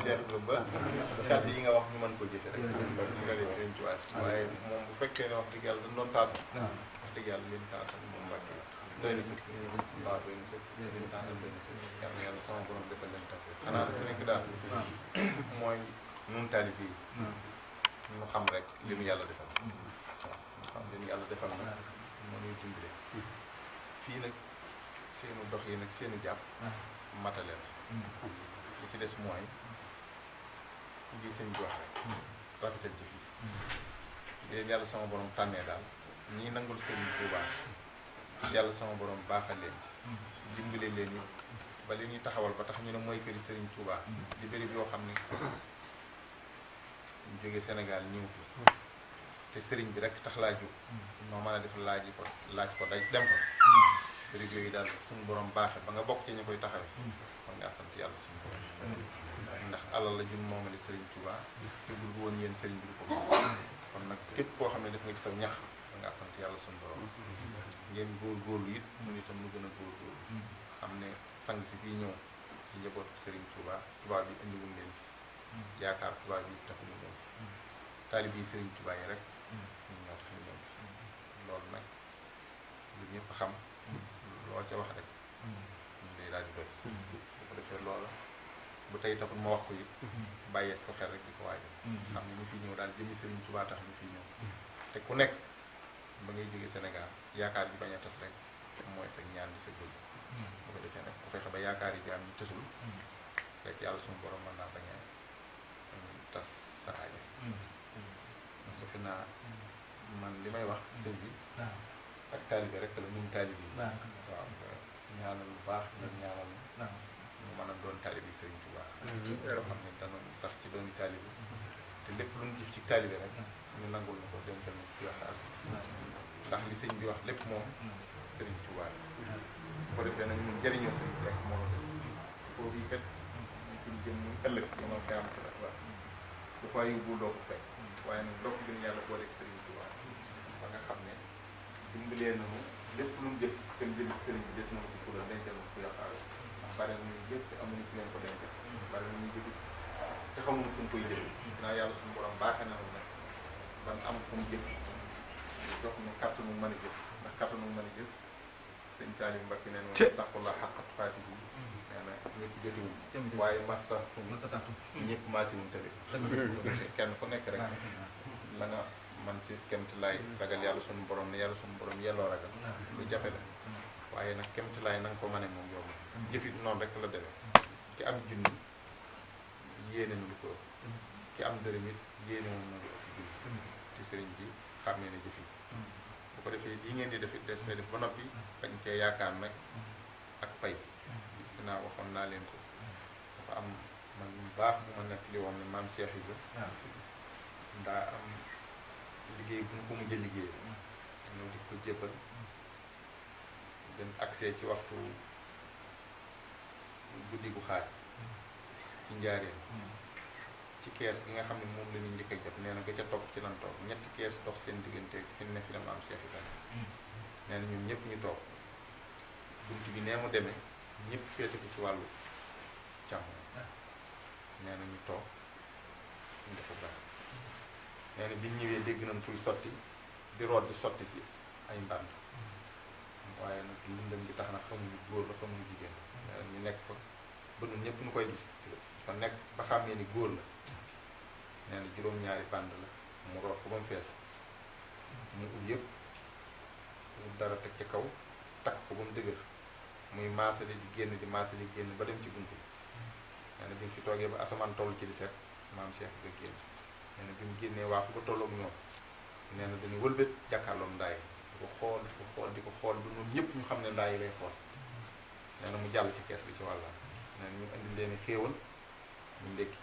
Cheikh Ibrahima ba kàddu yi nga wax ñu mën ko jëfe rek ba su nga dee Serigne Touba waaye moom bu fekkee ne wax dëgg yàlla dañ doon taatu wax dëgg yàlla leen taatu moom Mbàkke doy na sëkk waaw doy na sëkk leen taatal doy na sëkk yàlla na yàlla sama borom defal leen tafe xanaa dafa nekk daal mooy nun taalib yi ñu xam rek li mu yàlla defal waaw ñu xam li mu yàlla defal nag moo ñuy dimbale fii nag seenu dox yi nag seenu jàpp matale la li ci des mooy lii sëñ bi wax rek rafetal ci fii di leen yàlla sama borom tànnee daal ñii nangul Sëriñ Tuubaa yàlla sama borom baaxal leen ci dimbale leen it ba li ñuy taxawal ba tax ñu ne mooy këri Sëriñ Tuubaa di béréb yoo xam ne ñu jógee Sénégal ñëw fi te sëriñ bi rek tax laa jóg noo mën a def laaj ko daj dem ko béréb yooyu daal suñu borom baaxe ba nga bokk ci ñu koy taxawee kon ngaa sant yàlla suñu borom ndax alal la jun moomale Sëriñ Tuubaa te bul woon yéen sëriñ bi du ko kon nag képp koo xam ne def nga ci sa ñax da ngaa sant yàlla suñu borom ngeen góorgóorlu it ñun itam lu gën a góorgóorlu xam ne sang si fii ñëw ci njabootu Sëriñ Tuubaa tubaab bi indiwul leen yaakaar tubaab yi taxu ñu ñëw taalib yi Sëriñ Tuubaa yi rek ñun ñoo tax ñu ñëw loolu nag lu ñëpp xam loo ca wax rek ñun day daal di doy bu ko defee loola bu tey taxul ma wax ko it bàyyees ko xel rek di ko waajal xam ne ñu fi ñëw daal jëmi Sëriñ Tuubaa tax ñu fi ñëw te ku nekk ba ngay jógee Sénégal yaakaar bi bañ a tas rek mooy sa ñaan bi sa bëgg bu ko defee nag ku fexe ba yaakaar yi jaam ñi tësul rek yàlla suñu borom mën naa bañ a tas sa aajo defe naa man li may wax sëñ bi ak taalibe rek la ñun taalibe yi waaw ñaanal lu baax ñu ñaanal ñu mën a doon taalibe yi Sëriñ Tuubaa yoo xam ne danoon sax ci dooni taalibe te lépp lu ñu jëf ci taalibe rek ñu nangul na ko dencal na fi waxaal ndax li sëñ bi wax lépp moom Sëriñ Tuubaa bu ko defee nag ñun jëriñoo sëriñ bi rek moo la des foofu yi kat ñu ci jëm muy ëllëg dama koy am la waaw bu fa yóbbu doo ko fekk waaye nag ndokk gën yàlla booleeg Sëriñ Tuubaa ba nga xam ne dimbalee nañu lépp lu mu jëf kenn jël ci sëriñ bi des na ko fula dencal na ko yàqaale ndax bare na ñuy jëf te amuñu ku leen ko dencal bare na ñuy jëf te xamuñu fu ñu koy jëf dinaa yàlla suñu borom baaxee na nag ban am fu mu jëf jox ñu kàttanu mën a jëf ndax kàttanu mën a jëf sëñ Salim Mbacke nee na taqullah haqqa tuqaatihi nee na ñëpp jëtiwuñ waaye masta ñëpp maasiwuñ tamit kenn ku nekk rek la nga man ci kemti laay ragal yàlla suñu borom ne yàlla suñu borom yelloo ragal lu jafe la waaye nag kemti laay na nga ko mane moom yow jëfit noonu rek la demee ki am junni yéene nu lu ko ki am dërëm it yéene moom na lu ëpp junni te sëriñ bi xam ne ne jëfit bu ko defee lii ngeen di def it des koy def ba noppi bañ cee yaakaar nag ak pay dinaa waxoon naa leen ko dafa am man mu baax mu ma nekk li woon ne maam Cheikh Ibra ndaa am liggéey bu ñu ko mujjee liggéey ñëw di ko jébbal gën accès ci waxtu guddi gu xaaj ci njaareen ci kees gi nga xam ne moom la ñuy njëkk a jot nee na ga ca topp ci lan toog ñetti kees dox seen diggante fi ne fi la maam Cheikh Ibra nee na ñun ñëpp ñu toog bunt bi nee mu demee ñëpp féete ko ci wàllu càmm nee na ñu toog ñu defa baax nee na biñ ñëwee dégg nañ fuy sotti di root di sotti ci ay mbànd waaye nag lëndëm gi tax na xamuñu góor la xamuñu jigéen nee na ñu nekk fa ba ñun ñëpp ñu koy gis fa nekk ba xàmmee ni góor la nee na juróom-ñaari bànd la mu root ko ba mu fees mu ub yëpp mu dara teg ci kaw takk ko ba mu dëgër muy maasale di génn di maasale di génn ba dem ci bunt bi nee na bi ñu fi toogee ba asamaan toll ci di set maam Cheikh ba génn nee na bi mu génnee waaxu ba tolloog ñoom nee na dañuy wëlbét jàkkaarloog ndaay di ko xool di ko xool di ko xool ba ñun ñëpp ñu xam ne ndaay lay xool nee na mu jàll ci kees bi ci wàllam nee na ñu indi leen xéewal ñu ndékki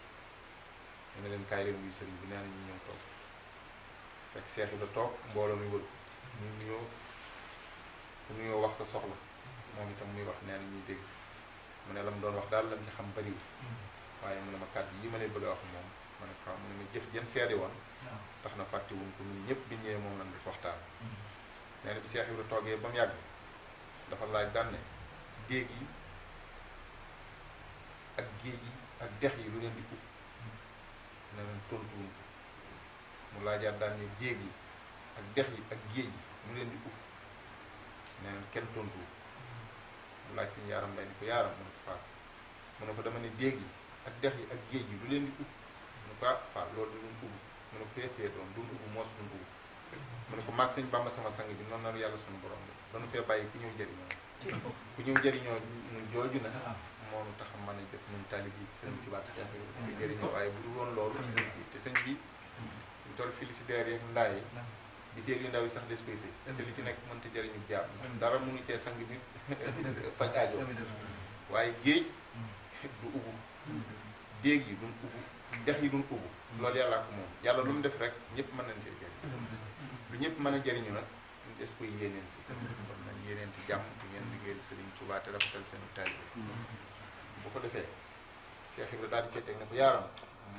nee na leen kaay leen wuy sëriñ bi nee na ñu ñëw toog fekk Cheikh la toog mbooloo mi wël ñu nuyoo wax sa soxla moom itam muy wax nee na ñuy dégg mu ne la mu doon wax daal lañ ci xam bariwul waaye mu ne ma kàddu yi ma lay bëgg a wax moom ma ne ko mu ne ma jëf jën seede woon tax na fàttewuñ ko ñun ñëpp bi ñëwee moom lañ di waxtaan nee na bi Cheikh Ibra toogee ba mu yàgg dafa laaj daan ne géej yi ak dex yi lu leen di ub ne leen tontuwuñ ko mu laajaat daal ne déeg yi ak dex yi ak géej yi mu leen di ub ne leen kenn tontuwu mu laaj sëñ yaaram mbay ni ko yaaram mu ne ko faal mu ne ko dama ne déeg yi ak dex yi ak géej yi lu leen di ub mu ne ko faal loolu du luñ ub mu ne ko péepée doon duñ ub moos duñ ub mu ne ko maag sëñ Bamba sama sang bi noonu na yàlla suñu borom bi dañu fee bàyyi ku ñëw jëriñoo ku ñëw jëriñoo ñun jooju na moo nu tax a mën a jot ñun taalib yi sëñ Tuubaa Seex bi jëriñoo waaye bu dul woon loolu te sëñ bi ñu toll félicitaires yeeg ndaay yi di teel yu ndaw yi sax des koy tëj te li ci nekk mënta jëriñu jaam dara mënu cee sang nit faj aajo waaye géej du ubbu déeg yi duñ ubbu dex yi duñ ubbu loolu yàllaa ko moom yàlla lu mu def rek ñëpp mën nañ cee jëriñ lu ñëpp mën a jëriñu nag ñu des koy yéeneenti kon nañ yéeneenti jàmm di ngeen liggéeyal Sëriñ Tuubaa te rafetal seen taalibe bu ko defee Cheikh Ibra daal di cee teg ne ko yaaram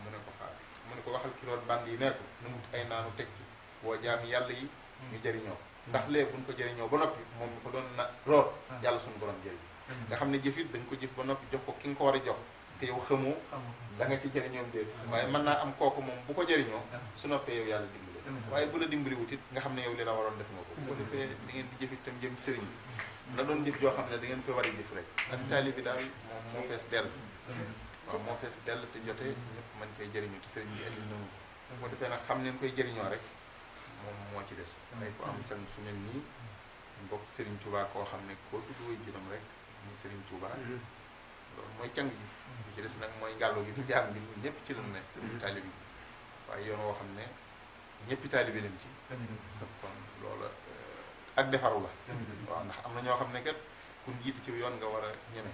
mu ne ko xaar mu ne ko waxal ki root band yi ne ko nu mut ay naanu teg ci woo jaami yàlla yi ñu jëriñoo ndax léegi buñ ko jëriñoo ba noppi moom mi ko doon na root yàlla suñu borom jëriñ nga xam ne jëf it dañ ko jëf ba noppi jox ko ki nga ko war a jox te yow xamoo da nga ci jëriñoom déet waaye mën naa am kooku moom bu ko jëriñoo su noppee yow yàlla dimbali waaye bu la dimbali wut it nga xam ne yow li la waroon def nga ko bu ko defee di ngeen di jëf itam jëm ci sëriñ bi na doon jëf joo xam ne da ngeen ko war a jëf rek ak taali bi daal moom moo fees dell waaw moo fees dell te jotee ñëpp mën koy jëriñu te sëriñ bi indi nañu bu ko defee nag xam leen koy jëriñoo rek moom moo ci des day ko am sang su mel nii mbokk Serigne Touba koo xam ne koo tudd way juróom rek muy Serigne Touba loolu mooy càng gi li ci des nag mooy ngàllo gi di jaam bi ñun ñëpp ci lañ ne taalibe bi waaye yoon woo xam ne ñëppi taalibe lañ ci kon loola ak defaru la waaw ndax am na ñoo xam ne kat kun jiitu ci yoon nga war a ñeme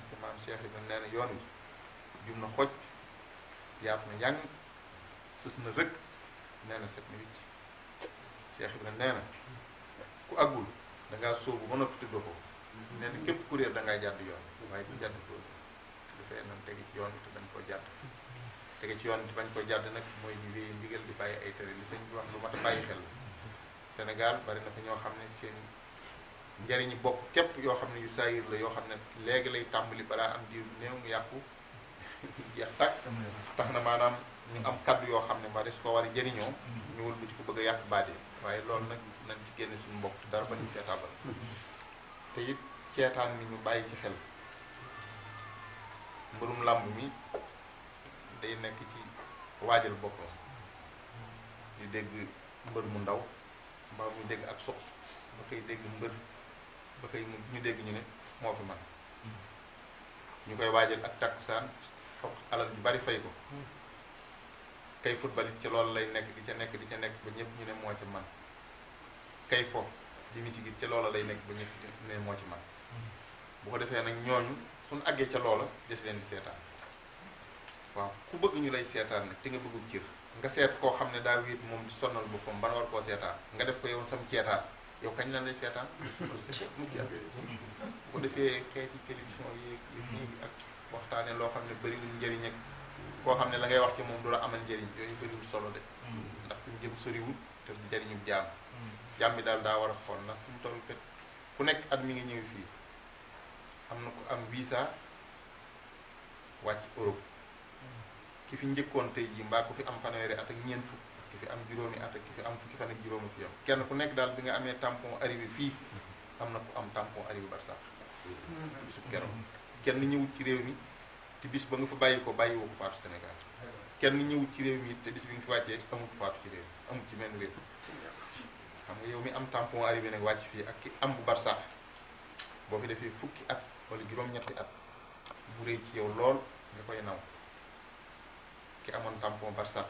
te maam Cheikh Ibrahima nee na yoon wi jum na xoj yaatu na njàng sës na rëkk nee na set na wicc Cheikh Ibrahima nee na ku àggul da ngaa sóobu ba noppi tëddoo ko nee na képp ku réer da ngaa jàdd yoon waaye bu jàdd doo dafay nan tege ci yoon te bañ koo jàdd tege ci yoon te bañ koo jàdd nag mooy di wéy ndigal di bàyyi ay tere li sëñ bi wax lu mat a bàyyi xel la Sénégal bari na fa ñoo xam ne seen njariñi bopp képp yoo xam ne yu saayir la yoo xam ne léegi lay tàmbali balaa am diir néew mu yàqu jeex tàkk tax na maanaam ñu am kaddu yoo xam ne ma des ko war a jëriñoo ñu wul bu ci ko bëgg a yàq baatee waaye loolu nag nañ ci génne suñu mbokk dara ba ñu ceetaabal te it ceetaan mi ñu bàyyi ci xel mbërum làmb mi day nekk ci waajal boppam di dégg mbër mu ndaw mbaa muy dégg ak sox ba koy dégg mbër ba koy ñu dégg ñu ne moo fi man ñu koy waajal ak takkusaan foog alal ju bari fay ko kay football it ci loolu lay nekk di ca nekk ba ñëpp ñu ne moo ci man kay fo di musique it ca loola lay nekk ba ñëpp ne moo ci man bu ko defee nag ñooñu suñu àggee ca loola des leen di seetaan waaw ku bëgg ñu lay seetaan nag te nga bëggul cër nga seet koo xam ne daa wéet moom di sonnal boppam ban war koo seetaan nga def ko yow sam ceetaan yow kañ lan lay seetaan mujj ak bu ko defee xeeti télévision yi ak waxtaane loo xam ne bëriwul njëriñ ak koo xam ne la ngay wax ci moom du la amal njëriñ yooyu bëriwul solo de ndax fi mu jëm soriwul te du njëriñu jaam bi daal daa war a xool ndax fi mu toll kat ku nekk at mi ngi ñëw fii am na ko am visa wàcc Europe ki fi njëkkoon tey jii mbaa ku fi am fanweeri at ak ñeent fukk ki fi am juróomi at ak ki fi am fukki fan ak juróomi fi yam kenn ku nekk daal bi nga amee tampon arrivé fii am na ku am tampon arrivé barsax bisu keroog kenn ñëwut ci réew mi te bis ba nga fa bàyyi ko bàyyiwoo ko faatu Sénégal kenn ñëwut ci réew mi te bis bi nga fi wàccee amut faatu ci réew amut ci menn réew xam nga yow mi am tampon arrivé nag wàcc fii ak ki am bu barsax boo fi defee fukki at wala juróom-ñetti at bu rëy ci yow lool nga koy naw ki amoon tampon barsax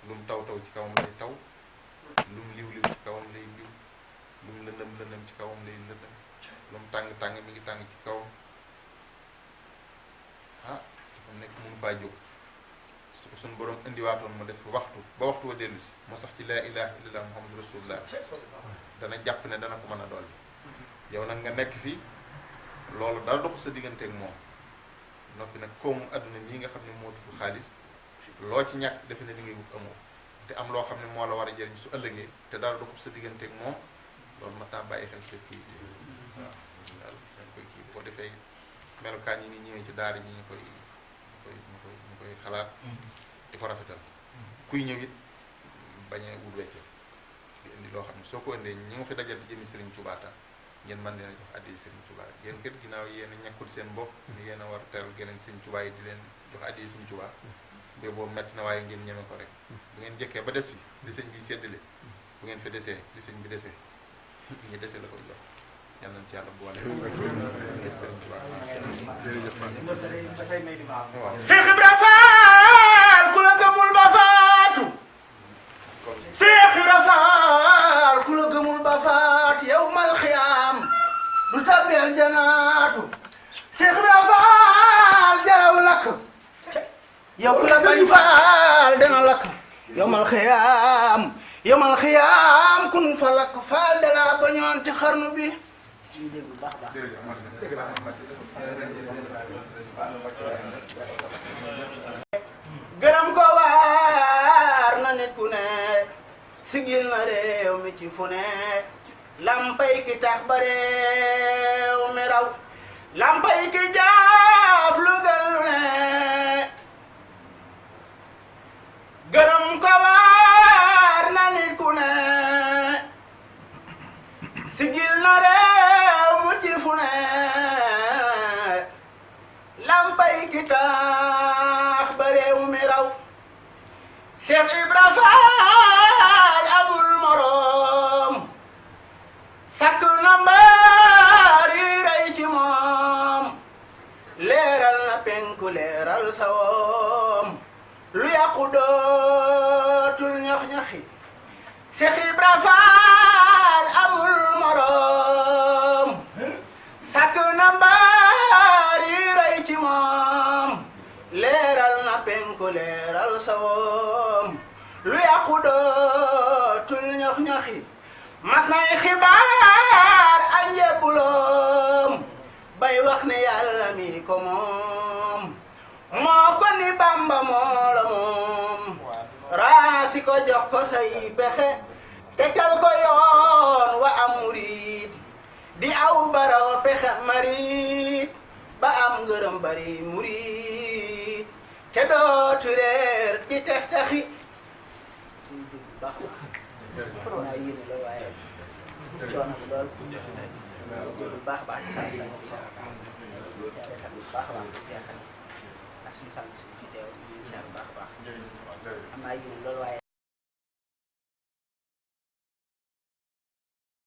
lu mu taw ci kawam lay taw lu mu liw ci kawam lay liw lu mu lëndëm ci kawam lay lëndëm lu mu tàng mi ngi tàng ci kawam dafa nekk mënu faa jóg su ko suñu borom indiwaatoon mu def waxtu ba waxtu wa dellu si moo sax ci laa ilaha illallah muhammadu rasulullah dana jàpp ne dana ko mën a dolli yow nag nga nekk fii loolu dara doxu sa digganteeg moom noppi nag koomu àdduna mii nga xam ne moo tudd xaalis loo ci ñàkk defe ne li ngay wut amoo te am loo xam ne moo la war a jëriñ su ëllëgee te dara doxu sa digganteeg moom loolu ma taa bàyyi xel sa kii waaw daal dañ koy kii bu ko defee melukaan yi ni ñëwee ci daara ji ñu koy ñu koy xalaat di ko rafetal kuy ñëw it bañ a wut wecce di indi loo xam ne soo ko indee ñi nga fi dajal di jëmi Serigne Touba ta ngeen mën leen a jox addi Serigne Touba yéen kër ginnaaw yéen a ñàkkul seen bopp ni yéen a war teral geneen Serigne Touba yi di leen jox addi Serigne Touba bé boobu metti na waaye ngeen ñeme ko rek bu ngeen jëkkee ba des fi li sëñ bi séddale bu ngeen fi desee li sëñ bi desee ñu desee la koy jox yal nañ ci yàlla boole Serigne Touba Cheikh Ibra Fall ku la gëmul ba faatu Cheikh Ibra Fall ku la gëmul ba faatu yawmal xiyaam du tabeel janaatu Cheikh Ibra Fall jaraw lakk yow ku la bañ faal dana lakk yawmal xiyaam kun fa lakk faal dala bañoon ci xarnu bi ñu déglu baax baax gërëm ko waar na nit ku ne sigil na réew mi ci fu ne lampay ki tax ba réew mi raw lampay ki jaaf lu gën lu ne gërëm ko waar na nit ku ne sigil na réew mi ci fu ne lampay ki tax ba réew mi raw Cheikh Ibra Fall amul morom sakk na mbaar yi rey ci moom leeral na penku leeral sawom lu yàqu dootul ñax-ñaxi Cheikh Ibra Fall amul morom sakk na mbaar yi rey ci moom leeral na penku leeral sawom lu yàqu dootul ñax-ñaxi mas nay xibaar ak njébbuloom bay wax ne yàlla mi ko moom moo ko ni Bamba moo la moom raasi ko jox ko say pexe tegal ko yoon wa am murid di aw baraw pexe marit ba am ngërëm bari murid te dootu reer di tex taxi baax naa yéene la waaye coono bi lool jëlu baax baax saa saa siyaare sax bu baax a baax sa seexal ak suñu sang suñu fi teew ñu siyaare bu baax a baax am naa yéene loolu waaye